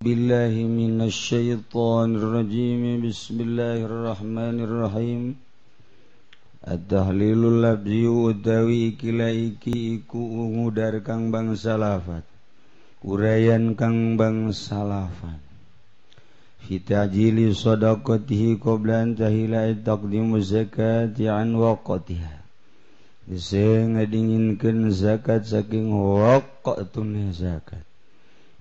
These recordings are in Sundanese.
Billahi minasyaitonir rajim. Bismillahirrahmanirrahim. At-tahlilul labzi utawi ikila iki iku ngudar kang bangsa lafat, uraian kang bangsa lafat. Fi ta'jili shadaqatihi qabla an tahila taqdimu zakati an waqtiha. Bisa ngadinginkeun zakat saking waqtune zakat.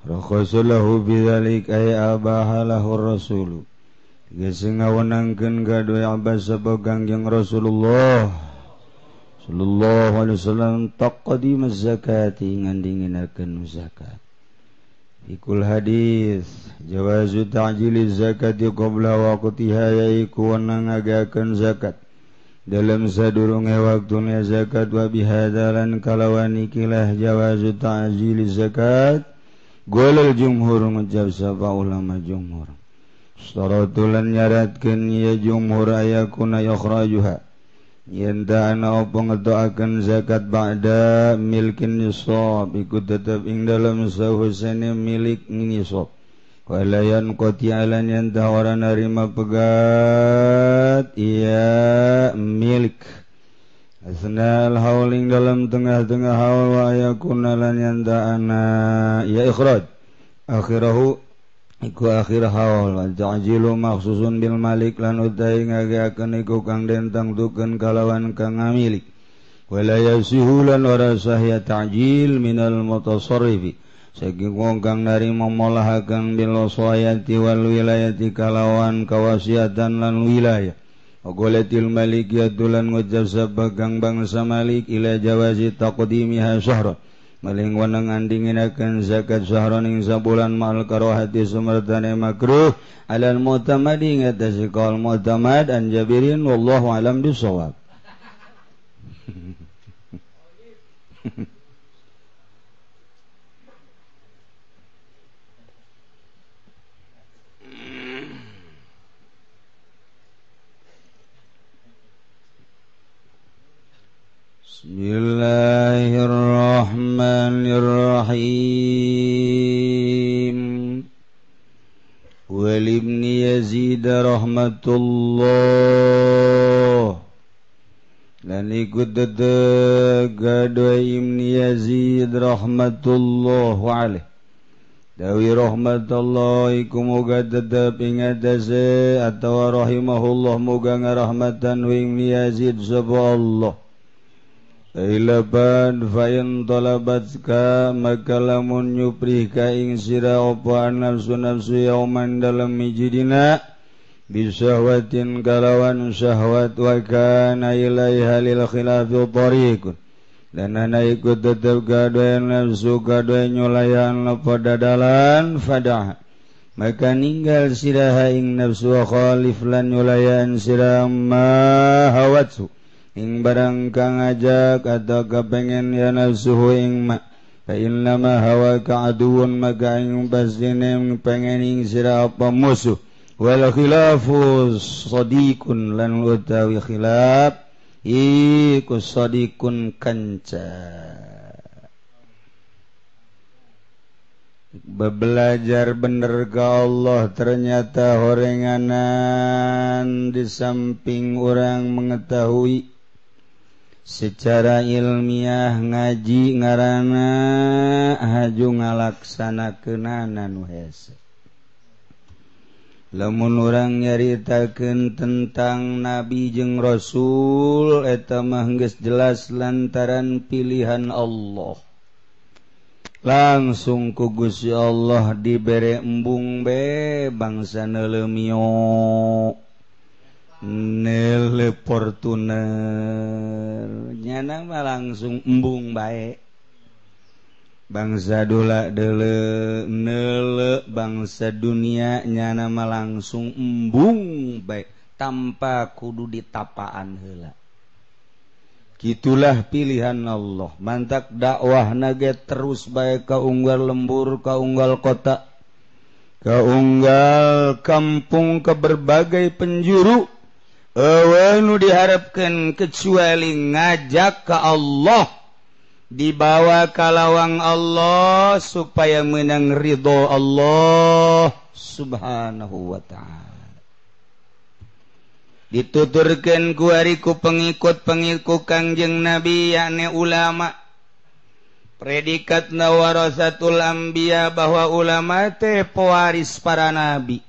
Rasulullah bidzalik ay abaha lahu rasulu. Geus ngawenangkeun gaduh Abbas sapa Kangjeng Rasulullah sallallahu alaihi wasallam taqdim zakati ngandinginakeun zakat. Ikul hadis jawazu ta'jili zakati qabla waqtiha yaiku wenang ngagakeun zakat dalam sadurunge waktune zakat wa bihadzalan kalawan ikilah jawazu ta'jili zakat. Golol jumhur ngejab sapa ulama jumhur. Saratulan nyaratkeun ya jumhur ayakuna yakhrajuha. Yen ta'ana apa ngedoakeun zakat ba'da milkin nisab iku tetep ing dalem sahusane milik nisab. Walayan qati'alan yen ta ora narima pegat ya milik. Asnal hauling dalam tengah-tengah haul wa yakuna lan yanta'ana ya ikhraj akhirahu iku akhir haul wa ta'jilu makhsusun bil malik lan utai ngageakeun iku kang den tangtukeun kalawan kang ngamilik wala yasihu lan ora sahih ta'jil minal mutasarrifi saking wong kang narima molahakeun bil wasayati wal wilayati kalawan kawasiatan lan wilayah. Ogolatil malikiyatulan ngucap sabagang bangsa malik ila jawazi taqdimiha syahra maling wenang andinginakeun zakat syahran ing sabulan ma'al karahati sumartane makruh alal mu'tamadi ngatasi qaul mu'tamad an Jabirin wallahu alam bisawab. Bismillahirrahmanirrahim. Walibni Yazid rahmatullah lan ikut dedeg gaduh Ibni Yazid rahmatullah alaih. Dawi rahmatullah iku moga tetep ing atase atawa rahimahullah moga ngarahmatan Ibni Yazid sapa Allah. Ilaban fa'in talabatka maka lamun nyuprih ka ing sira apa nafsu nafsu yauman dalam hiji dina bisahwatin kalawan syahwat wa kana ilaiha lil khilafi tariqun dan ana ikut tetep gaduh nafsu gaduh nyulayan apa dadalan fadah maka ninggal sira ing nafsu khalif lan nyulayan sira ma hawatsu ing barang kang ngajak atau kepengen ya nafsuhu ing ma fa innama hawaka aduun maka ing pastine pengen ing sira apa musuh wal khilafu sadiqun lan utawi khilaf iku sadiqun kanca. Belajar bener ke Allah ternyata horenganan di samping orang mengetahui secara ilmiah ngaji ngarana haju ngalaksanakeunana nu hese. Lamun urang nyaritakeun tentang nabi jeung rasul eta mah geus jelas lantaran pilihan Allah. Langsung ku Gusti Allah dibere embung be bangsa neuleumio nele Fortuner nyana mah langsung embung bae bangsa dola deule neule bangsa dunia nyana mah langsung embung bae tanpa kudu ditapaan heula. Gitulah pilihan Allah. Mantak dakwah nage terus bae ka unggal lembur, ka unggal kota, ka unggal kampung, ke berbagai penjuru. Eueuh nu diharapkeun kecuali ngajak ka Allah. Dibawa kalawang Allah supaya menang ridho Allah subhanahu wa ta'ala. Dituturkeun ku ari ku pengikut-pengikut Kangjeng Nabi yakni ulama. Predikatna warasatul anbiya bahwa ulama teh pewaris para nabi.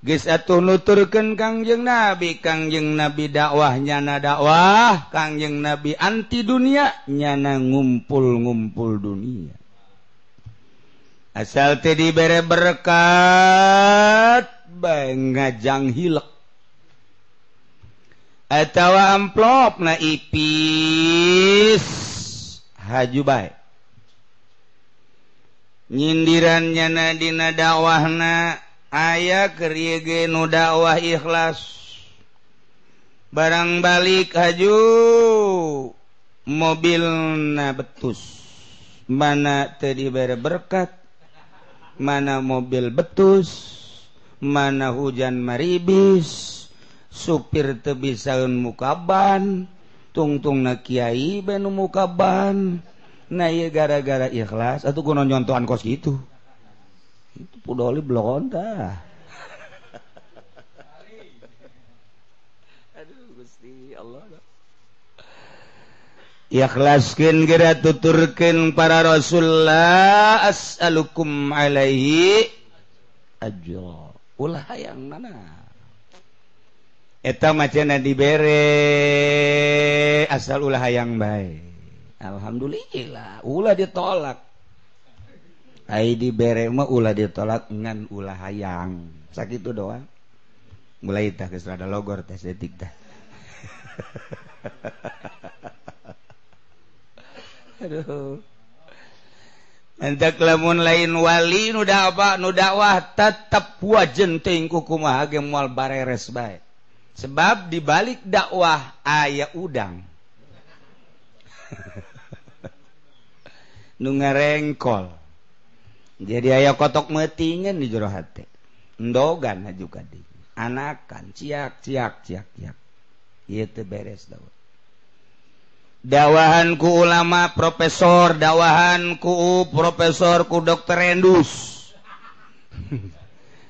Geus atuh nuturkeun Kangjeng Nabi, Kangjeng Nabi dakwah nyana dakwah, Kangjeng Nabi anti dunia nyana ngumpul-ngumpul dunia. Asal teh dibere berkat bae ngajang hilek. Atawa amplopna ipis haju bae. Nyindiran nyana dina dakwahna aya keur ieu ge nu dakwah ikhlas. Barang balik haju mobilna betus. Mana teu dibere berkat, mana mobil betus, mana hujan maribis, supir teu bisaeun mukaban, tungtungna kiai bae nu mukaban. Nah ieu gara-gara ikhlas atuh kuno nyontohan kos kitu. Itu pudoli blon dah. Aduh Gusti Allah. Ikhlaskeun geura tuturkeun para rasul la as'alukum alaihi ajra. Ulah hayang nana. Eta mah cenah dibere asal ulah hayang bae. Alhamdulillah ulah ditolak. Ai dibere mah ulah ditolak ngan ulah hayang. Sakitu doang. Mulai tah geus rada logor teh detik tah. Aduh. Entak lamun lain wali nu dakwah nu dakwah tetep wajen teuing ku kumaha ge moal bareres bae. Sebab di balik dakwah aya udang. Nu ngarengkol. Jadi aya kotok meutingan di jero hate. Endogan haju ka dieu. Anakan ciak ciak ciak ciak. Ieu teu beres dakwah. Dakwahan ku ulama profesor, dakwahan ku profesor ku dokter Endus.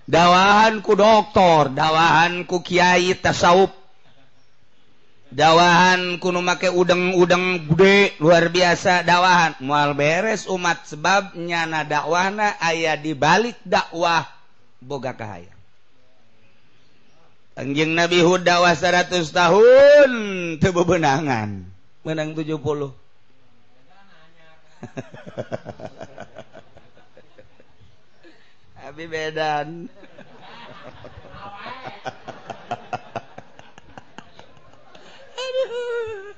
Dakwahan ku doktor, dakwahan ku kiai tasawuf. Dakwahan ku nu make udeng-udeng gede luar biasa dakwahan. Moal beres umat sebab nyana dakwahna aya di balik dakwah boga kahayang. Kangjeng Nabi Hud dakwah 100 tahun teu bebenangan, menang 70. Abi bedan. Aduh.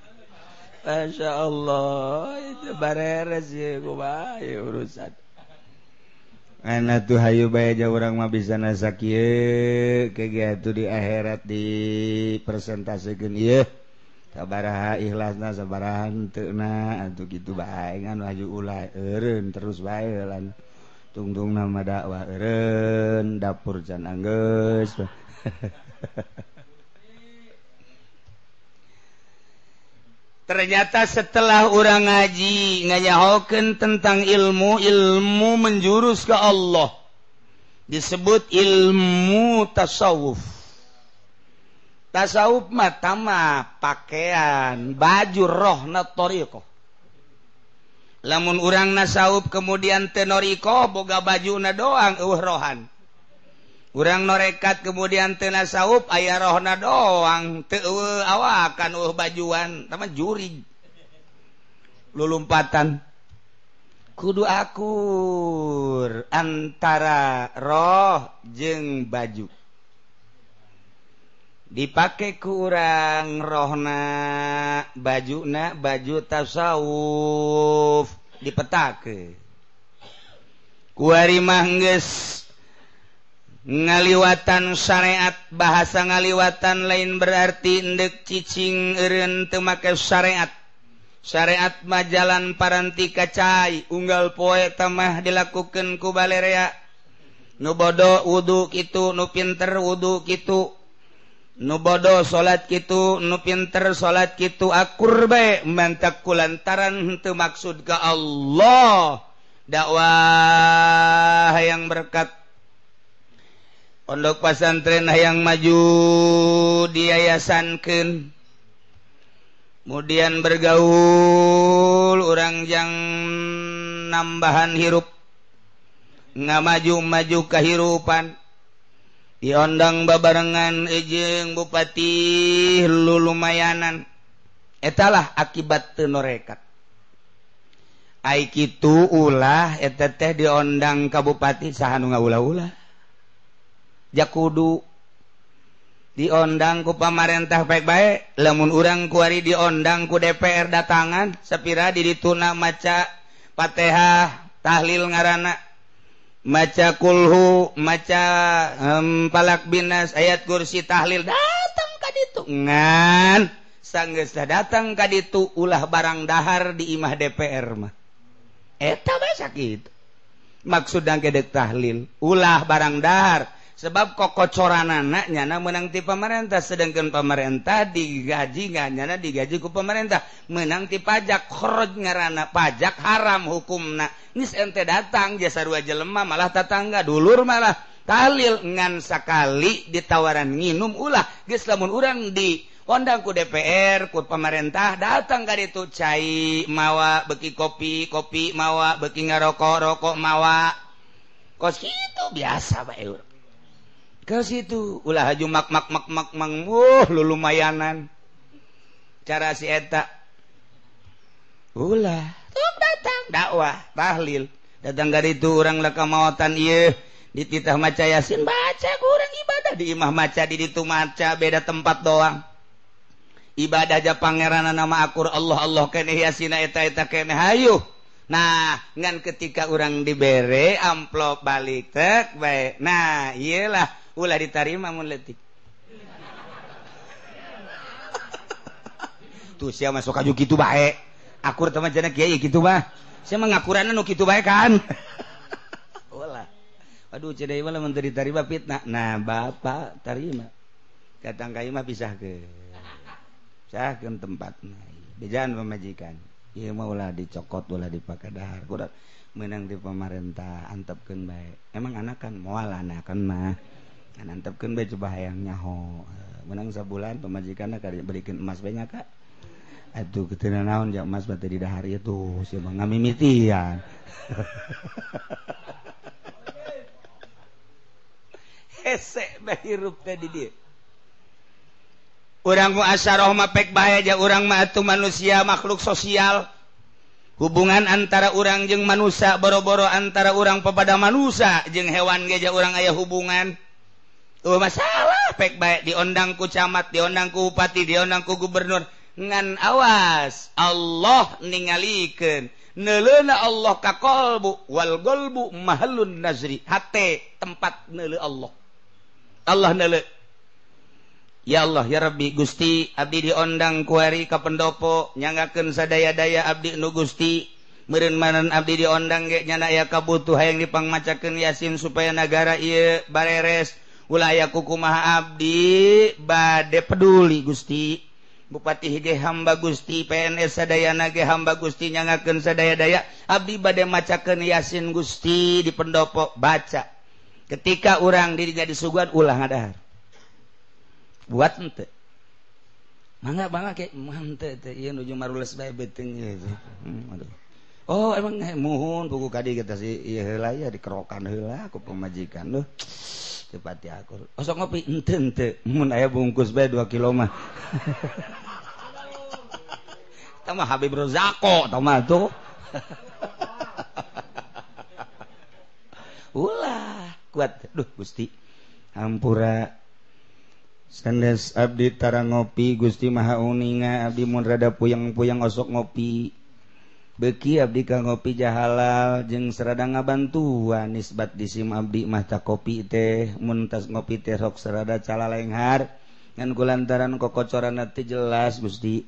Masya Allah, itu bareres ya kumaha urusan. Ana tuh hayu bae aja urang mah bisa nasak ieu kegiatan di akhirat di presentasekeun ieu. Sabaraha ikhlasna sabaraha henteu na atuh kitu bae ngan haju ulah eureun terus bae lan tungtung nama dakwah eureun dapur can anggeus. Ternyata setelah urang ngaji nganyahokeun tentang ilmu, ilmu menjurus ke Allah. Disebut ilmu tasawuf. Tasawuf mah tama pakaian, baju rohna thariqah. Lamun urang nasawuf kemudian tenoriko boga bajuna doang eueuh rohan. Urang norekat kemudian teu nasawuf aya rohna doang teu eueuh awakan eueuh bajuan, tama jurig. Lulumpatan. Kudu akur antara roh jeung baju. Dipake ku urang rohna bajuna baju tasawuf dipetake. Kuari mah geus ngaliwatan syariat, bahasa ngaliwatan lain berarti endek cicing eureun teu make syariat. Syariat mah jalan paranti kacai unggal poe tamah dilakukeun ku balerea. Nu bodo wudu kitu, nu pinter wudu kitu. Nu bodoh salat kitu, nu pinter salat kitu akur bae mantak kulantaran henteu maksud ka Allah. Dakwah yang berkat. Pondok pasantren hayang maju diayasankeun. Kemudian bergaul urang jang nambahan hirup. Ngamaju-maju kahirupan. Diondang babarengan jeung bupati lulumayanan. Etalah akibat teu norekat. Ai kitu ulah eta teh diondang ka bupati saha nu ngaulah-ulah. Jakudu diondang ku pamarentah baik-baik, lamun urang kuari diondang ku DPR datangan sapira di dituna maca Fatihah, tahlil ngaranna, maca kulhu, maca palak binas, ayat kursi, tahlil, datang ka ditu. Ngan sanggeus datang ka ditu ulah barang dahar di imah DPR mah. Eta bae sakitu. Maksudna gedek tahlil, ulah barang dahar sebab kokocoranana nyana menang ti pamarentah, sedangkan pamarentah digaji nyana digaji ku pamarentah menang ti pajak, kharaj ngaranna pajak haram hukumna. Geus ente datang jasa sarua jelema malah tatangga dulur malah tahlil ngan sakali ditawaran nginum ulah. Geus lamun urang di ondang ku DPR ku pamarentah datang ka ditu cai mawa beki kopi, kopi mawa beki ngarokok, rokok mawa. Kos kitu biasa bae urang. Ke situ ulah haju mak mak mak mak mang lulumayanan cara si eta ulah tuh datang dakwah tahlil datang ka ditu urang leka maotan ieu dititah maca yasin baca kurang ibadah di imah maca di ditu maca beda tempat doang ibadah ja pangeranna nama akur Allah Allah keneh yasina eta eta keneh hayu. Nah ngan ketika urang dibere amplop balik tek bae nah iyalah ulah ditarima mun leutik. Tuh sia masuk aju kitu bae. Akur teman cenah kiai kitu mah. Sia mah ngakuranna nu kitu bae kan. Ulah. Aduh cenah ieu mah lamun teu ditarima fitnah. Nah bapak tarima. Datang ka imah pisahkeun. Pisahkeun tempatna. Bejaan pamajikan. Ieu mah ulah dicokot ulah dipake dahar. Kudu meunang di pamarentah antepkeun bae. Emang anakan moal anakan mah. Antepkeun bae coba hayang nyaho. Menang sabulan pamajikanna ka dibelikeun emas bae nya ka. Atuh keteuna naon ja emas mah teu didahar ieu tuh sia mah ngamimitian. Hese bae hirup teh di dieu. Urang muasyarah mah pek bae ja urang mah atuh manusia makhluk sosial. Hubungan antara urang jeung manusia boro-boro antara urang kepada manusia jeung hewan ge ja urang aya hubungan. Tuh masalah pek bae diondang ku camat, diondang ku bupati, diondang ku gubernur. Ngan awas Allah ningalikeun. Neuleuna Allah ka qalbu wal qalbu mahalun nazri. Hate tempat neuleu Allah. Allah neuleu. Ya Allah ya Rabbi Gusti abdi diondang kuari ka pendopo nyangakeun sadaya-daya abdi nu Gusti meureun manan abdi diondang ge nyana aya kabutuh hayang dipangmacakeun Yasin supaya nagara ieu bareres ulah aya kukumaha abdi bade peduli Gusti Bupati ge hamba Gusti PNS sadayana ge hamba Gusti nyangakeun sadaya-daya abdi bade macakeun Yasin Gusti di pendopo baca ketika urang dirinya disuguhan ulah ngadahar buat ente mangga mangga kayak mante teh ieu nuju marules bae beuteung ieu. Aduh. Oh emang muhun buku kadi kita si ieu heula ya dikerokan heula ku pamajikan leuh. Teu pati akur. Osok ngopi henteu henteu mun aya bungkus bae 2 kilo mah. Tah mah Habib Rozako tah mah tuh. Ulah kuat duh Gusti. Hampura sanes abdi tara ngopi Gusti Maha Uninga abdi mun rada puyeng-puyeng osok ngopi beki abdi ka ngopi jahalal jeung serada ngabantuan nisbat disim abdi mah ta kopi teh mun tas ngopi teh sok serada calalenghar ngan kulantaran kokocoran teh jelas Gusti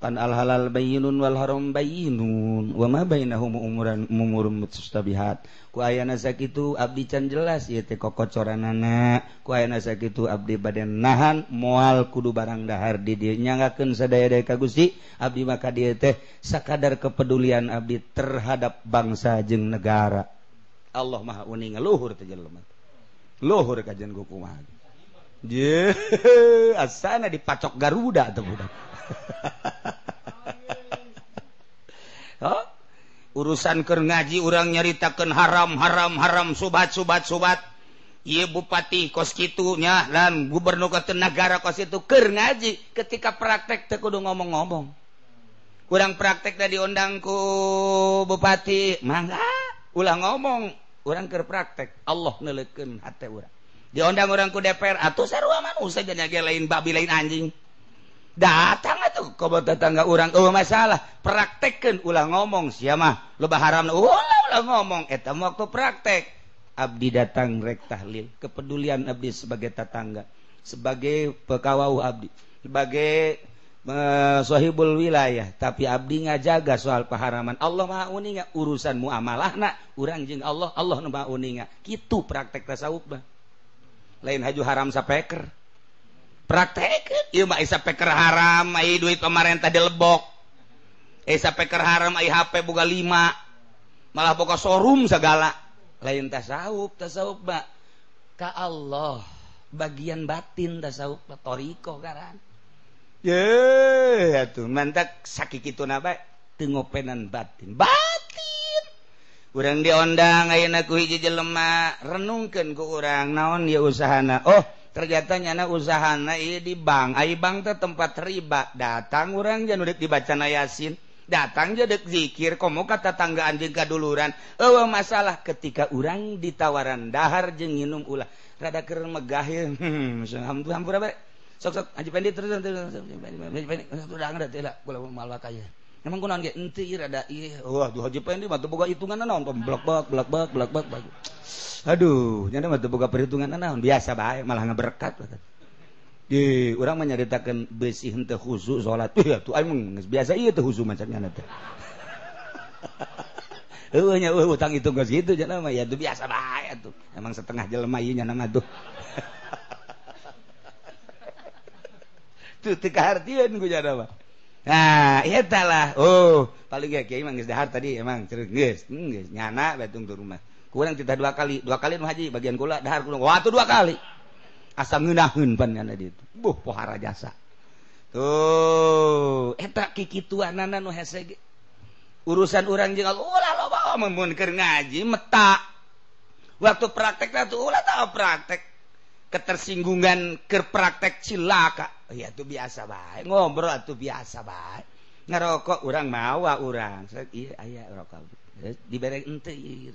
Kan al halal bayyinun wal haram bayyinun wa ma bainahum umuran umurum mustabihat. Ku ayana sakitu abdi can jelas ieu teh kokocoranana. Ku ayana sakitu abdi bade nahan moal kudu barang dahar di dieu nyanggakeun sadaya-daya ka Gusti. Abdi maka dieu teh sakadar kepedulian abdi terhadap bangsa jeung negara. Allah Maha uning luhur teh jelema. Luhur kajian ku kumaha. Ye, asana dipacok Garuda teh budak. Oh, urusan keur ngaji urang nyaritakeun haram haram haram subat subat subat. Ieu bupati kos kitu nya lan gubernur ka negara kos itu keur ngaji ketika praktek teh kudu ngomong-ngomong. Urang praktek teh diundang ku bupati, mangga ulah ngomong, urang keur praktek Allah neuleukeun hate urang. Diundang urang ku DPR atuh sarua manusia jadi lain babi lain anjing. Datang atuh ka tetangga urang eueuh masalah praktekkeun ulah ngomong sia mah loba haram ulah ulah ngomong eta waktu praktek abdi datang rek tahlil kepedulian abdi sebagai tetangga sebagai pekawau abdi sebagai sahibul wilayah tapi abdi ngajaga soal paharaman Allah Maha uninga urusan muamalahna urang jeung Allah Allah nu Maha uninga kitu praktek tasawuf mah lain haju haram sapeker praktek ieu mah isa peker haram ai duit pemerintah dilebok isa peker haram ai HP boga 5 malah boga showroom segala lain tasawuf tasawuf mah ka Allah bagian batin tasawuf thariqah karan ye atuh mantak sakikituna bae teu ngopenan batin batin urang diondang ayeuna ku hiji jelema renungkeun ku urang naon ieu usahana oh ternyata nyana usahana ieu di bank ai bank teh tempat riba datang urang jan udah dibacana Yasin datang je dek zikir komo ka tetanggaan jeung kaduluran eueuh masalah ketika urang ditawaran dahar jeung nginum ulah rada keur megah ye hampura bae sok sok Haji Pendi terus terus udah teh lah kula malah kaya emang kunaon ge henteu ieu rada ieu wah duh Haji Pendi mah teu boga hitungan naon blak blak blak blak blak blak. Aduh, nyana mah teu boga perhitungan naon biasa bae malah ngaberkat. Ye, urang mah nyaritakeun beusi henteu khusyuk salat. Ih atuh aing geus biasa ieu teu khusyuk macam nyana teh. Heueuh nya eueuh utang hitung geus kitu cenah mah ya teu biasa bae atuh. Emang setengah jelema ieu nyana mah tuh. Tuh teu kahartieun ku nyana mah. Nah, eta lah. Oh, paling ge kiai mah geus dahar tadi emang geus, geus nyana bae tunggu rumah. Kurang kita dua kali nu haji bagian kula dahar kula wah tuh dua kali asa ngeunaheun pan nyana ditu buh pohara jasa tuh eta kikituanana nu hese ge urusan urang jeung Allah ulah loba mun keur ngaji meta waktu praktek tuh ulah tah praktek ketersinggungan keur praktek cilaka ya tuh biasa bae ngobrol atuh biasa bae ngarokok urang mawa urang ieu aya rokok dibere henteu ieu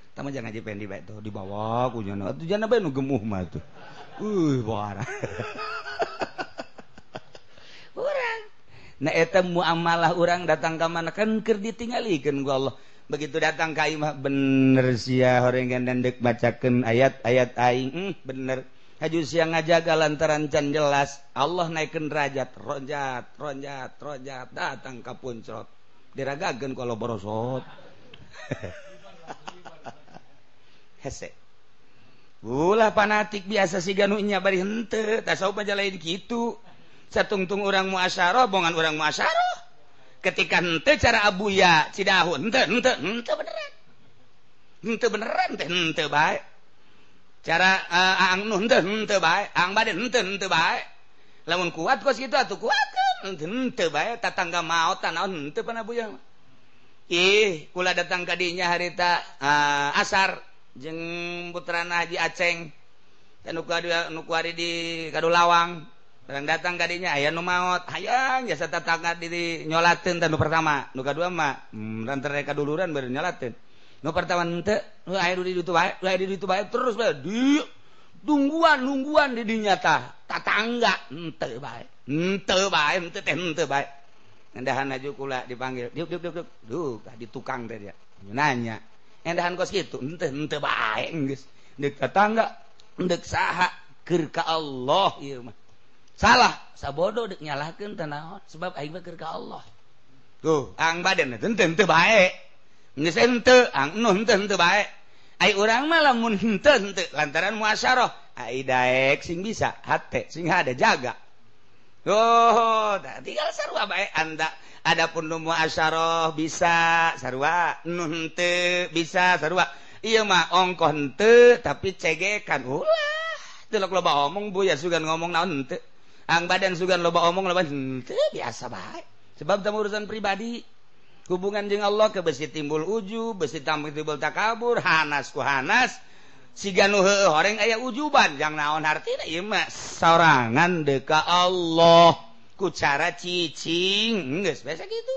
tama jangan haji Pendi bae tuh dibawa ku nyana atuh jana bae nu gemuh mah tuh parah urang nah eta muamalah urang datang ka mana kan keur ditinggalikeun ku Allah begitu datang ka imah bener sia horengan dan deuk bacakeun ayat-ayat aing bener haju sia ngajaga lantaran can jelas Allah naikeun derajat ronjat ronjat ronjat datang ka puncrot diragakeun ku Allah borosot hese ulah fanatik biasa siga nu nya bari henteu tasawuf aja lain kitu satungtung urang muasyarah bongan urang muasyarah ketika henteu cara abuya Cidahu henteu henteu henteu beneran henteu beneran teh henteu bae cara aang nu henteu henteu bae aang bade henteu henteu bae lamun kuat kos kitu atuh kuatkeun henteu bae tatangga maot naon henteu pan abuya ih kula datang ka dinya harita asar jeung putrana Haji Aceng teh nu kuari di Kadulawang barang datang ka dinya aya nu maot hayang jasa tetangga di nyolateun teh nu pertama nu kadua mah lantaran kaduluran baru nyolateun nu pertama henteu nu aya di ditu bae aya di ditu bae terus bae di tungguan nungguan di dinya tah tatangga henteu bae henteu bae henteu teh henteu bae endahan aju kula dipanggil diuk diuk diuk duh di tukang teh dia nanya endahan kos kitu henteu henteu bae geus deuk tatangga deuk saha keur ka Allah ieu mah Salah, sabodo dek nyalahkeun teh naon sebab aing mah keur ka Allah. Tuh, ang badan henteu henteu bae. Geus henteu, ang nu henteu henteu bae. Ai urang mah lamun henteu henteu lantaran muasyarah, ai daek sing bisa, hate sing hade jaga. Oh, tinggal sarua bae anda. Adapun nu muasyarah bisa sarua, nu henteu bisa sarua. Ieu mah ongkoh henteu tapi cegekan ulah. Teu loba omong buya sugan ngomong naon henteu. Ang badan sugan loba omong loba henteu biasa bae. Sebab teu urusan pribadi. Hubungan jeung Allah ke besi timbul ujub, besi timbul takabur, hanas ku hanas. Siga nu heueuh horeng aya ujuban, jang naon hartina ieu mah sorangan deuk ka Allah ku cara cicing, geus biasa kitu.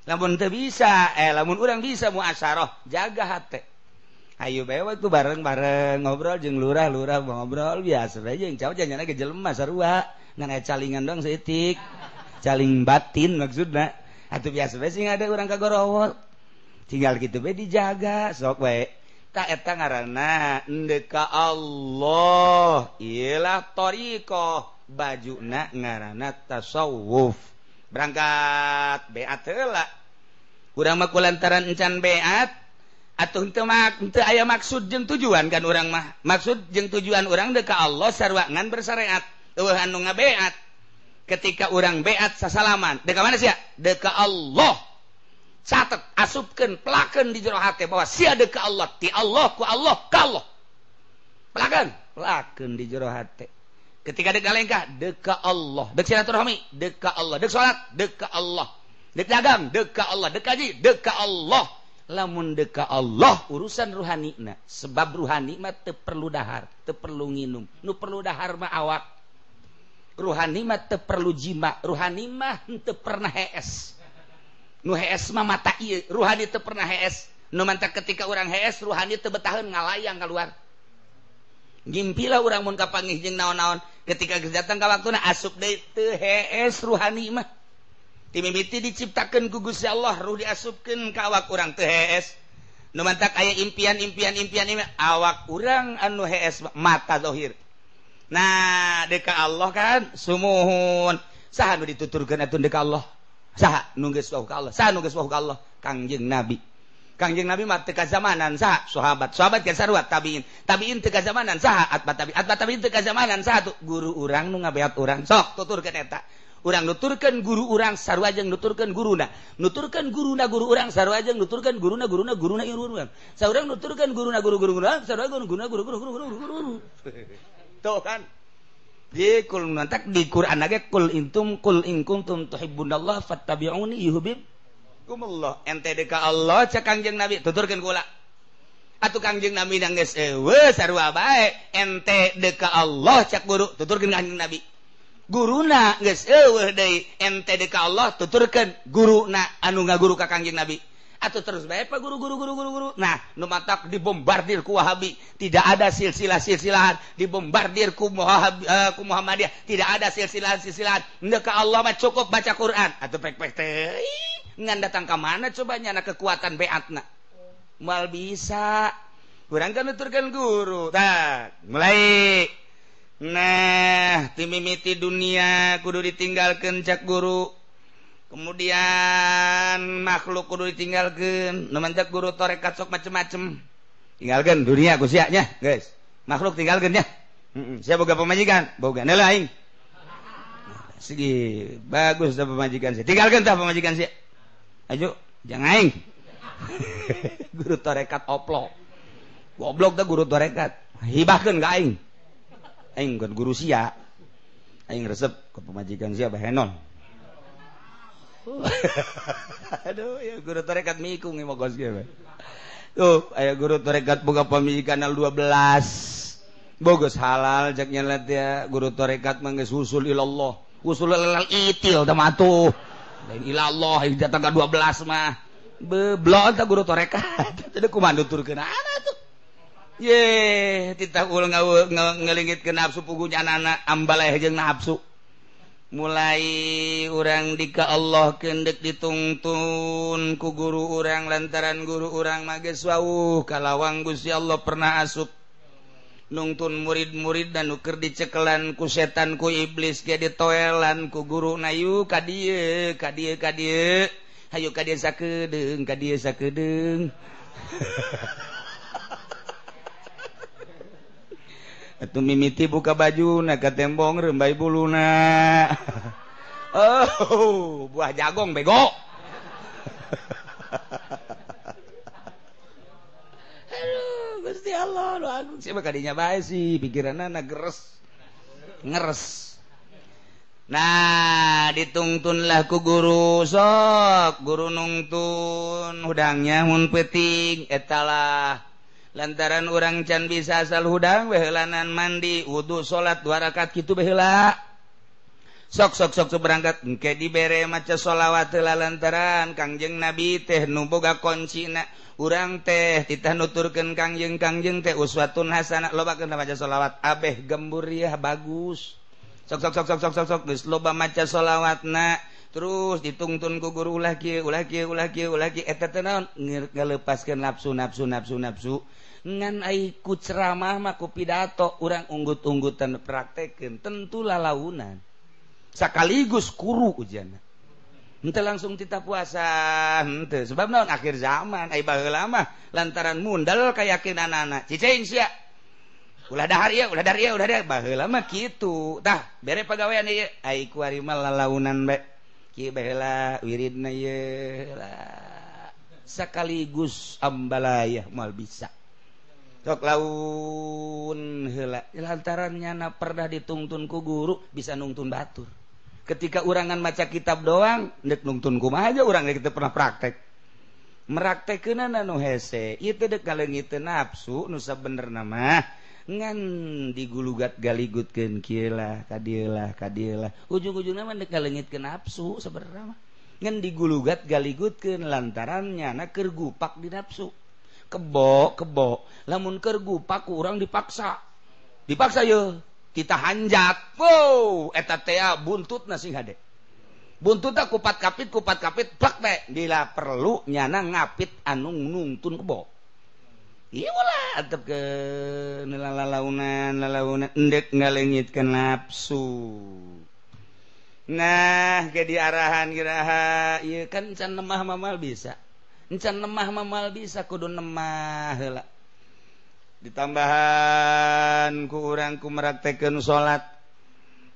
Lamun teu bisa, lamun urang bisa muasyarah, jaga hate. Ayo bae waktu bareng-bareng ngobrol jeung lurah-lurah ngobrol biasa bae jeung cau janyana ge jelema sarua, ngan aya calingan doang saeutik. Caling batin maksudna. Atuh biasa bae sing ada urang kagorowol. Tinggal kitu bae dijaga sok bae. Ta eta ngaranna endek ka Allah. Iyalah thariqah, bajuna ngaranna tasawuf. Berangkat beat heula. Urang mah kulantaran encan beat atuh henteu henteu aya maksud jeung tujuan kan urang mah. Maksud jeung tujuan urang deuk ka Allah sarua ngan bersyariat. Eueuh anu ngabeat. Ketika urang beat sasalaman, deuk ka mana sia? Deuk ka Allah. Catet, asupkeun, pelakeun di jero hate bahwa sia deuk ka Allah, ti Allah ku Allah ka Allah. Pelakeun, pelakeun di jero hate. Ketika deuk ngalengkah, deuk ka Allah. Deuk silaturahmi, deuk ka Allah. Deuk salat, deuk ka Allah. Deuk dagang, deuk ka Allah. Deuk haji, deuk ka Allah. Lamun deuk ka Allah urusan ruhanina, sebab ruhani mah teu perlu dahar, teu perlu nginum. Nu perlu dahar mah awak. Ruhani mah teu perlu jima, ruhani mah teu pernah hees. Nu hees mah mata ieu, ruhani teu pernah hees. Nu mantak ketika urang hees, ruhani teu betaheun ngalayang keluar. Ngimpilah urang mun kapanggih jeung naon-naon, ketika geus datang ka waktuna asup deui teu hees ruhani mah. Ti mimiti diciptakeun ku Gusti Allah, ruh diasupkeun ka awak urang teu hees. Nu mantak aya impian-impian impian awak urang anu hees mata zahir. Nah, deuk ka Allah kan sumuhun. Saha nu dituturkeun atuh deuk ka Allah? Saha nu geus wauh ka Allah? Saha nu geus wauh ka Allah? Kangjeng Nabi. Kangjeng Nabi mah teu kazamanan saha? Sahabat. Sahabat kan sarua tabiin. Tabiin teu kazamanan saha? Atba tabiin. Atba tabiin teu kazamanan saha tuh? Guru urang nu ngabeat urang. Sok tuturkeun eta. Urang nuturkeun guru urang sarua jeung nuturkeun guruna. Nuturkeun guruna guru urang sarua jeung nuturkeun guruna guruna guruna guru urang. Saurang nuturkeun guruna guru guru urang sarua guruna guru guru guru guru guru. Tuh kan. Di kul nantak di Quran ge kul intum kul in kuntum tuhibbunallah fattabi'uni yuhibbukumullah. Ente deuk ka Allah cek Kangjeng Nabi tuturkeun kula. Atuh Kangjeng Nabi geus eueuh sarua bae. Ente deuk ka Allah cek guru tuturkeun Kangjeng Nabi. Guruna geus eueuh deui ente deuk ka Allah tuturkeun guruna anu ngaguru ka Kangjeng Nabi. Atau terus bae pak guru guru guru guru guru. Nah, nu matak dibombardir ku Wahabi, tidak ada silsilah-silsilahan, dibombardir ku ku Muhammadiyah, tidak ada silsilah-silsilahan. Endek ka Allah mah cukup baca Quran. Atuh pek-pek teh ngan datang ka mana coba nyana kekuatan beatna. Moal bisa. Urang kan nuturkeun guru. Tah, mulai. Nah, timimiti dunia kudu ditinggalkeun cak guru. Kemudian makhluk kudu ditinggalkeun, nu mantak guru tarekat sok macem-macem. Tinggalkeun dunia ku sia nya, guys. Makhluk tinggalkeun nya. Heeh, sia boga pamajikan, boga neula aing. Segi bagus tah pamajikan sia. Tinggalkeun tah pamajikan sia. Ayo, jangan aing. Guru tarekat oplo. Goblok tah guru tarekat. Hibahkeun ka aing. Aing bukan guru sia. Aing resep ke pamajikan sia bahenon. Aduh, ya guru tarekat mikung ieu mah gos ge. Tuh, aya guru tarekat boga pamajikan 12. Bogos halal cek nyelet ya, guru tarekat mah geus usul ilallah. Usul ilallah itil tah mah atuh. Lain ilallah datang ka 12 mah. Beblok tah guru tarekat. Teu kumaha nuturkeun ana tuh. Ye, titah ulah ngelingitkeun nafsu pugunya anak-anak ambaleh jeung nafsu. Mulai urang dika Allah kendek ditungtun ku guru urang lantaran guru urang mah geus wauh kalawang Gusti Allah pernah asup. Nungtun murid-murid dan nu keur dicekelan ku setan ku iblis ge ditoelan ku guru na yu ka dieu ka dieu ka dieu hayu ka dieu sakedeung ka dieu sakedeung. Atuh mimiti buka baju na ka tembong rembai buluna. Oh, buah jagong bego. Aduh, Gusti Allah, lu agung sih kadinya bae sih, pikiranna na geres. Ngeres. Nah, ditungtunlah ku guru sok, guru nungtun hudangnya mun peuting eta lah. Lantaran urang can bisa asal hudang behelanan mandi, wudu, salat 2 rakaat kitu baheula. Sok sok sok berangkat engke dibere maca sholawat heula lantaran Kangjeng Nabi teh nu boga kuncina urang teh titah nuturkeun Kangjeng Kangjeng teh uswatun hasanah lobakeun maca sholawat abeh gembur ya bagus. Sok sok sok sok sok sok sok geus loba maca sholawatna terus ditungtun ku guru ulah kieu ulah kieu ulah kieu ulah kieu eta teh naon ngaleupaskeun nafsu nafsu nafsu nafsu ngan ai ku ceramah mah ku pidato urang unggut-unggutan praktekeun tentu lalaunan sekaligus kuru ujianna henteu langsung tita puasa henteu sebab naon akhir zaman ai baheula mah lantaran mundal kayakinanana cicing sia ulah dahar ieu ulah dahar ieu ulah dahar baheula mah kitu tah bere pagawean ieu ai ku ari mah lalaunan bae kieu baheula wiridna ieu lah sekaligus ambalayah moal bisa sok laun heula lantaran nyana pernah ditungtun ku guru bisa nungtun batur. Ketika urangan maca kitab doang ndek nungtun kumaha aja urang kita pernah praktek meraktekeunana nu hese ieu teh dek ngaleungiteun nafsu nu sabenerna mah ngan digulugat galigutkeun kieu lah ka dieu lah ka dieu lah ujung-ujungna mah dek ngaleungitkeun nafsu sabenerna mah ngan digulugat galigutkeun lantaran nyana keur gupak di nafsu kebo kebo lamun keur gupak ku urang dipaksa dipaksa ye kita hanjat wow eta teh buntutna sing hade buntutna kupat kapit plak teh bila perlu nyana ngapit anu nungtun kebo ieu ulah antep ke lalaunan lalaunan endek ngaleungitkeun nafsu. Nah ke diarahan kiraha ieu kan can lemah mamal bisa encan lemah mamal bisa kudu nemah heula ditambahan ku urang ku meraktekeun salat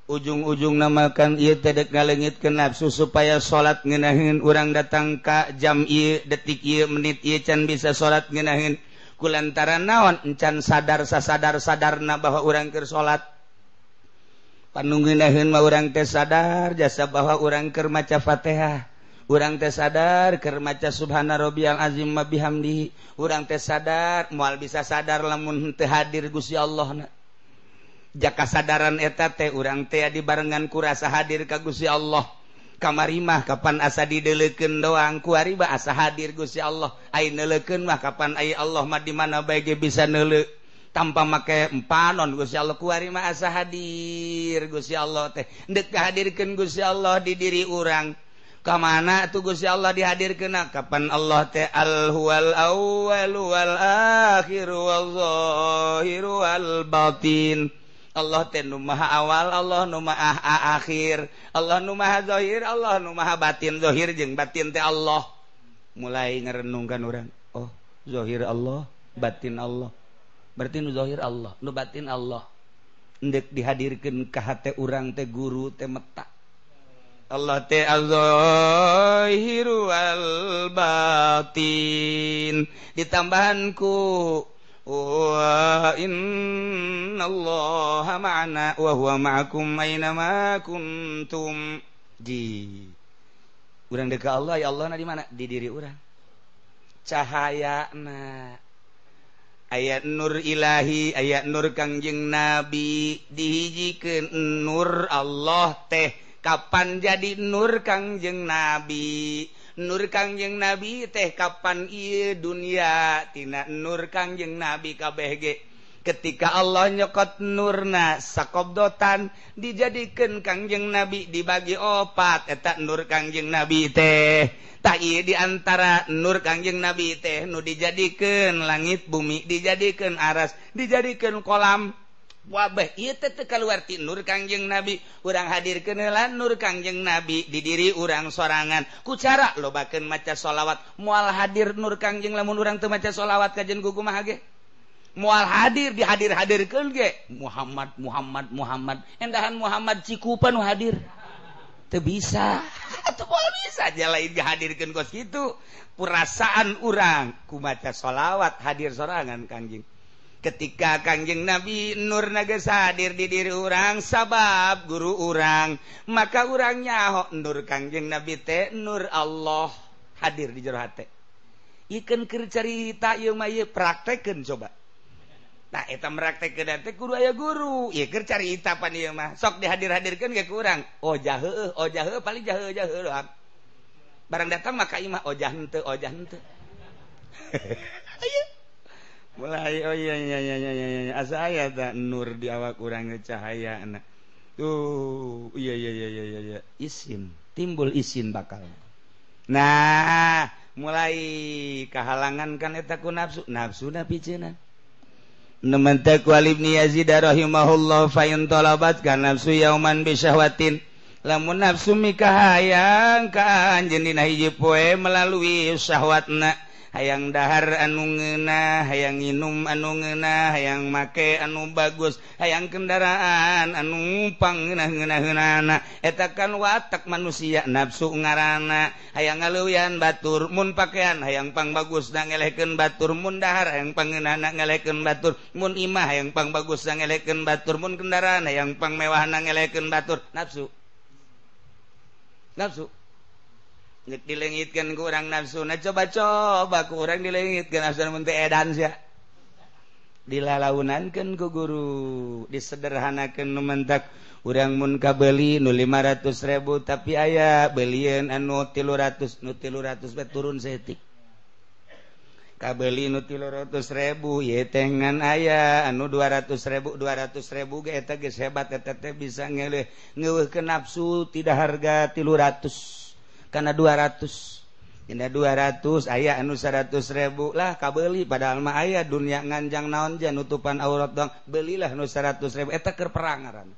ujung-ujung namakan ieu teh dek ngaleungitkeun nafsu supaya salat ngeunaheun urang datang ka jam ieu detik ieu menit ieu can bisa salat ngeunaheun kulantaran naon encan sadar sasadar-sadarna bahwa urang keur salat panu ngeunaheun mah urang teh sadar jasa bahwa urang keur maca Fatihah urang teh sadar keur maca subhana rabbiyal azim wa bihamdihi urang teh sadar moal bisa sadar lamun teu hadir Gusti Allahna jaka sadaran eta teh urang teh dibarengan ku rasa hadir ka Gusti Allah kamari mah kapan asa dideulekeun doang ku ari asa hadir Gusti Allah ai neuleukeun mah kapan ai Allah mah di mana bae ge bisa neuleu tanpa make empanon Gusti Allah ku ari mah asa hadir Gusti Allah teh deuk hadirkeun Gusti Allah di diri urang kamana tuh Gusti Allah dihadirkeun kapan Allah teh al huwal awwal wal akhir wal zahir wal batin Allah teh nu maha awal Allah nu maha akhir Allah nu maha zahir Allah nu maha batin zahir jeung batin teh Allah mulai ngerenungkan urang oh zahir Allah batin Allah berarti nu zahir Allah nu batin Allah endek dihadirkeun ka hate urang teh guru teh meta Allah teh az-zahiru wal batin ditambahan ku wa innallaha ma'ana wa huwa ma'akum aina ma kuntum ji urang deuk ka Allah ya Allah na di mana di diri urang cahayana ayat nur ilahi ayat nur Kangjeng Nabi dihijikeun nur Allah teh kapan jadi nur Kangjeng Nabi nur Kangjeng Nabi teh kapan ieu dunia tina nur Kangjeng Nabi kabeh ge Ketika Allah nyokot nurna sakobdotan dijadikeun Kangjeng Nabi dibagi opat eta nur Kangjeng Nabi teh. Tah ieu di antara nur Kangjeng Nabi teh nu dijadikeun langit bumi, dijadikeun aras, dijadikeun kolam. Wabah ieu teh teu kaluar ti nur Kangjeng Nabi. Urang hadirkeun heula nur Kangjeng Nabi di diri urang sorangan. Ku cara lobakeun maca sholawat. Moal hadir nur Kangjeng lamun urang teu maca sholawat kajen kumaha ge. Moal hadir dihadir-hadirkeun ge Muhammad Muhammad Muhammad. Endahan Muhammad Cikupa nu hadir. Teu bisa. Teu moal bisa aja lain dihadirkeun kos kitu. Perasaan urang ku maca sholawat hadir sorangan Kangjeng. Ketika Kangjeng Nabi nur geus hadir di diri urang sabab guru urang, maka urang nyaho nur Kangjeng Nabi teh nur Allah hadir di jero hate. Ikeun keur carita ieu mah ieu praktekeun coba. Nah eta meraktekeun teh kudu aya guru. Ieu keur carita pan ieu mah sok dihadir-hadirkeun ge ku urang. Oh jaheuh, oh jaheuh paling jaheuh-jaheuh doang. Barang datang maka imah oh jah henteu, oh jah henteu. Ayo. Mulai oh iya iya iya iya iya asa aya ta nur di awak urang cahaya na. Tuh iya iya iya iya iya isin timbul isin bakal. Nah mulai kahalangan kan eta ku nafsu nafsuna piceuna. Nemantak wal Ibni Yazid rahimahullah fa in talabat kan nafsu yauman bi syahwatin. Lamun nafsu mikahayang ka anjeun dina hiji poe melalui syahwatna. Hayang dahar anu ngeunah, hayang nginum anu ngeunah, hayang make anu bagus, hayang kendaraan anu pangeunah-ngeunah-ngeunahna. Eta kan watak manusia nafsu ngaranna. Hayang ngaleuwihan batur mun pakaian hayang pang bagus na ngelehkeun batur, mun dahar hayang pangeunahna ngelehkeun batur, mun imah hayang pang bagus na ngelehkeun batur, mun kendaraan hayang pang mewahna ngelehkeun batur. Nafsu. Nafsu. Nget dilengitkeun ku urang nafsu. Nah coba-coba ku urang dilengitkeun nafsu mun teu edan sia. Dilalaunankeun ku guru, disederhanakeun nu mentak urang mun kabeuli nu 500.000 tapi aya belieun anu 300, nu 300 bae turun saeutik. Kabeuli nu 300.000 ieu teh ngan aya anu 200.000, 200.000 ge eta geus hebat eta teh bisa ngeuleuh ngeueuhkeun nafsu tidak harga 300. Karena 200 dina 200 aya anu 100.000 lah kabeuli padahal mah aya dunia nganjang naon ja nutupan aurat doang belilah nu 100.000 eta keur perang ngaranna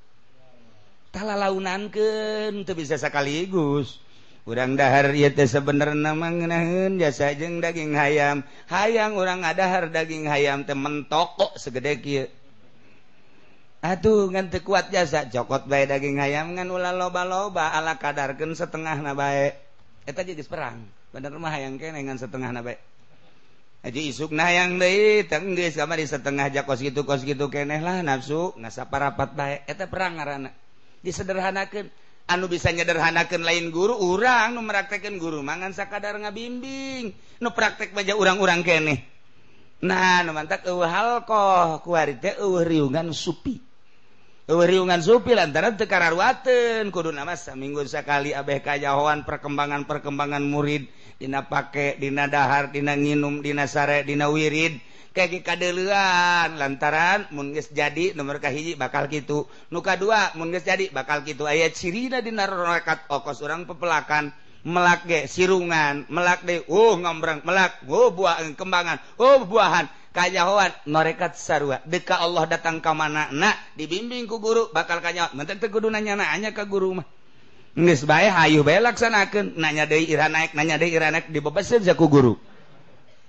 talalaunankeun teu bisa sakaligus urang dahar ieu teh sabenerna mah ngeunaheun jasa jeung daging hayam hayang urang ngadahar daging hayam teh mentokok segede kieu atuh ngan teu kuat jasa cokot bae daging hayam ngan ulah loba-loba ala kadarkeun setengahna bae eta geus perang bener mah hayang keneh ngan setengahna bae aji isukna hayang deui teh geus kamari setengah ja kos kitu keneh lah nafsu ngasaparapat bae eta perang ngaranna disederhanakeun anu bisa nyederhanakeun lain guru urang nu meraktekeun guru mah ngan sakadar ngabimbing nu praktek bae urang-urang keneh nah nu mantak eueuh halqah kuari teh eueuh riungan supi. Riungan supi lantaran teu kararuateun kuduna mah saminggu sakali abeh kajahoan perkembangan-perkembangan murid dina pake dina dahar dina nginum dina sare dina wirid kayak kadeuleuan lantaran mun geus jadi nomor kahiji bakal kitu nu kadua mun geus jadi bakal kitu aya cirina dina rorekat okos urang pepelakan melak ge sirungan melak deui ngombrang melak buah kembangan buahan kanyahoan norekat sarua deka Allah datang ka mana na dibimbing ku guru bakal kanyahoan mun teu kudu nanya-nanya ka guru mah geus bae hayu bae laksanakeun nanya deui ira naek nanya deui ira naek dibebeseun ku guru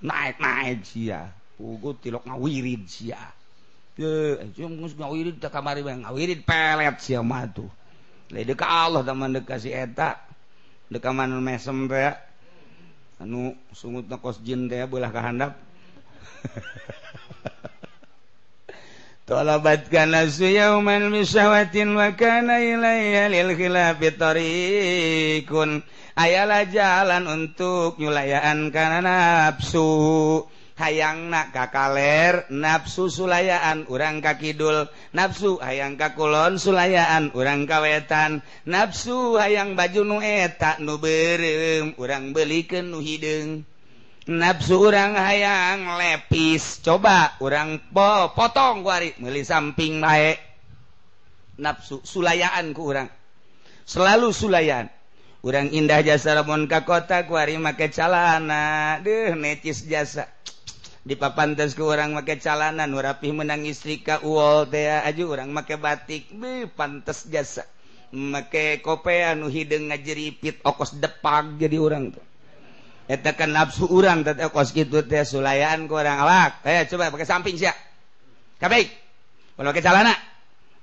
naek-naek sia pugu tilok ngawirid sia ye jeung geus ngawirid teh kamari bae ngawirid pelet sia mah tuh lain deka Allah tah mah deka si eta deka manu mesem teh anu sungutna kos jin teh beulah ka handap. Talabat kana yauman bi syahwatin wa kana ilayya lil khilafi tariqun. Ayalah jalan untuk nyulayaan kana nafsu. Hayangna ka kaler nafsu sulayaan urang ka kidul, nafsu hayang ka kulon sulayaan urang ka wetan, nafsu hayang baju nu eta nu beureum urang beulikeun nu hideung. Nafsu urang hayang lepis, coba urang potong kuari meuli samping bae. Nafsu sulayaan ku urang. Selalu sulayaan. Urang indah jasa lamun ka kota kuari make calana, deuh necis jasa. Dipapantes ku urang make calana nu rapih menang istri ka uol teh aju urang make batik, beuh pantes jasa. Make kope anu hideung ngajeripit okos depag jadi urang tuh. Eta kan nafsu urang teh kos kitu teh sulayaan ku urang awak. Coba pakai samping sia. Kabeh. Mun make calana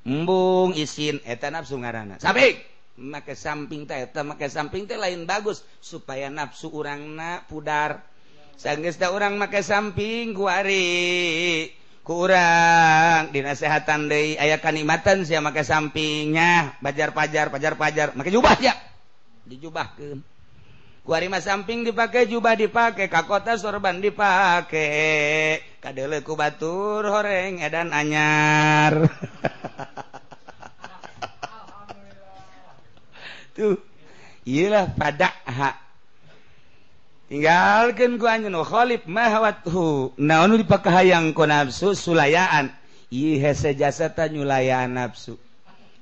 embung isin eta nafsu ngaranna. Samping. Make samping teh eta make samping teh lain bagus supaya nafsu urangna pudar. Sanggeus teh urang make samping ku ari ku urang dinasehatan deui aya kanikmatan sia make sampingnya bajar-pajar pajar-pajar make jubah sia. Dijubahkeun. Kuari mah samping dipake jubah dipake ka kota sorban dipake kadeuleu ku batur horeng edan anyar. Tuh iyalah padakha tinggalkeun ku anjeun khalif mahawathu naon nu dipakahayang ku nafsu sulayaan ieu hese jasa ta nyulayaan nafsu.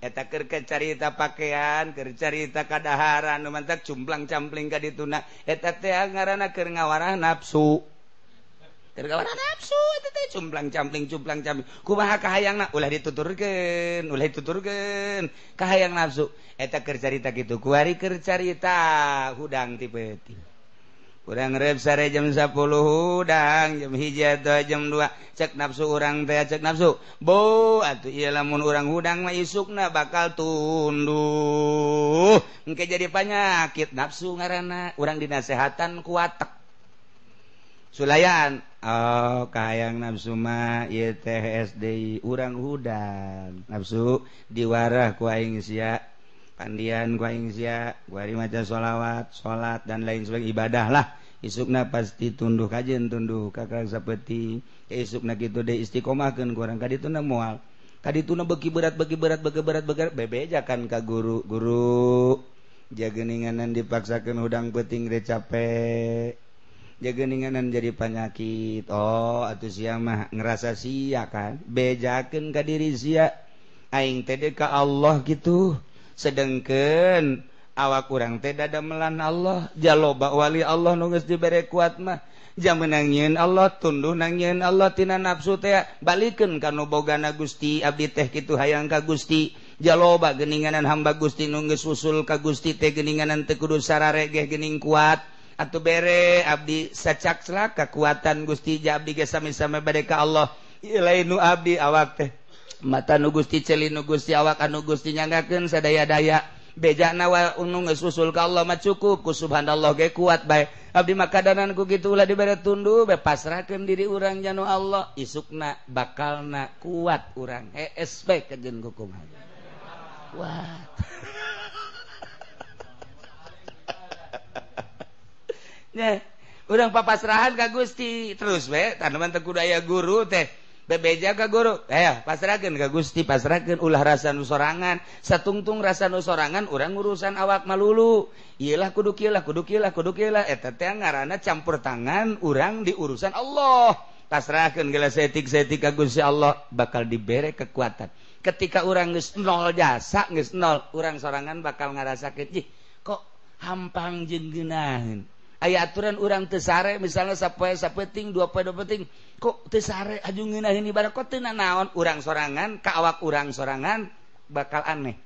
Eta keur carita pakaian, keur carita kadaharan, nu mantak cumplang-campling ka dituna. Eta teh ngaranna keur ngawarah nafsu. Keur ngawarah nafsu eta teh cumplang-campling cumplang-campling. Kumaha kahayangna ulah dituturkeun, ulah dituturkeun. Kahayang nafsu eta keur carita kitu. Kuari keur carita hudang ti peuting. Urang rep sare jam 10 hudang, jam 1 atau jam 2 cek nafsu urang teh cek nafsu. Bo atuh ieu lamun urang hudang mah isukna bakal tunduh. Engke jadi panyakit nafsu ngaranna, urang dinasehatan ku watek. Sulayan, oh kahayang nafsu mah ieu teh SD urang hudang. Nafsu diwarah ku aing sia. Pandian ku aing sia, kuari maca sholawat, salat dan lain sebagainya ibadah lah. Isukna pasti tunduh kajen tunduh kakak sapeuting. Isukna kitu deui istiqomahkeun ku urang ka dituna moal. Ka dituna beuki berat beuki berat beuki berat beuki bebejakan ka guru. Guru jageuninganan dipaksakeun hudang peuting teh capek. Jageuninganan jadi panyakit. Oh atuh sia mah ngerasa sia kan. Bejakeun ka diri sia. Aing teh ka Allah kitu. Sedengkeun awak urang teh dadamelan Allah, jaloba wali Allah nu geus dibere kuat mah, jamenang nyieun Allah, tunduh nang nyieun Allah tina nafsu teh, balikeun ka nu bogana Gusti, abdi teh kitu hayang ka Gusti, jaloba geuninganan hamba Gusti nu geus usul ka Gusti teh geuninganan teu kudu sararegeh geuning kuat, atuh bere abdi sacakslak kakuatan Gusti ja abdi ge sami-sami bade ka Allah, ieu lain nu abdi awak teh. Mata nu Gusti celi nu Gusti awak anu Gusti nyanggakeun sadaya-daya bejana wa unu geus usul ka Allah mah cukup ku subhanallah ge kuat bae abdi mah kadanan ku kitu ulah dibere tunduh bae pasrahkeun diri urang janu Allah isukna bakalna kuat urang hees bae kajeun kumaha kuat. Nya urang papasrahan ka Gusti terus bae tanaman teu kudu aya guru teh bebeja ka guru, pasrahkeun ka Gusti, pasrahkeun ulah rasa nu sorangan, satungtung rasa nu sorangan urang urusan awak malulu. Ieulah kudu kieu lah, kudu kieu lah, kudu kieu lah eta teh ngaranna campur tangan urang di urusan Allah. Pasrahkeun geus saeutik-saeutik ka Gusti Allah bakal dibere kekuatan. Ketika urang geus nol jasa, geus nol, urang sorangan bakal ngarasakeun, "Ih, kok hampang jeung geunaheun." Aya aturan urang teu sare misalnya sapoe sapeting dua poe dua peting kok teu sare aju ngeunaheun ibadah kok teu nanaon urang sorangan ka awak urang sorangan bakal aneh.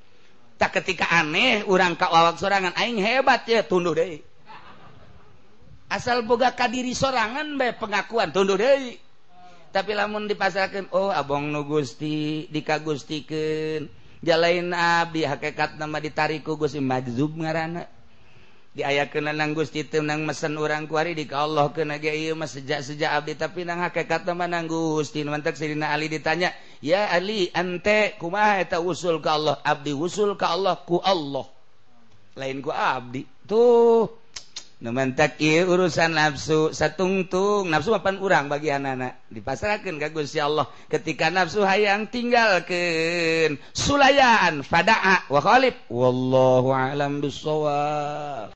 Tak ketika aneh urang ka awak sorangan aing hebat ya tunduh deui. Asal boga ka diri sorangan bae pengakuan tunduh deui. Tapi lamun dipasrahkeun oh abong nu Gusti dikagustikeun jalain abdi hakikatna mah ditarik ku Gusti majzub ngaranna. Diayakeun nang Gusti teu nang mesen urang kuari di ka Allah keuna ge ieu mah sejak-sejak abdi tapi nang hakikatna mah nang Gusti. Mantak Sayyidina Ali ditanya, "Ya Ali, ante kumaha eta usul ka Allah?" Abdi usul ka Allah ku Allah. Lain ku abdi. Tuh. Nu mantak ieu urusan nafsu satungtung, nafsu mapan urang bagianana dipasrahkeun ka Gusti Allah. Ketika nafsu hayang tinggalkeun sulayaan fada'a wa khalif. Wallahu a'lam bissawab.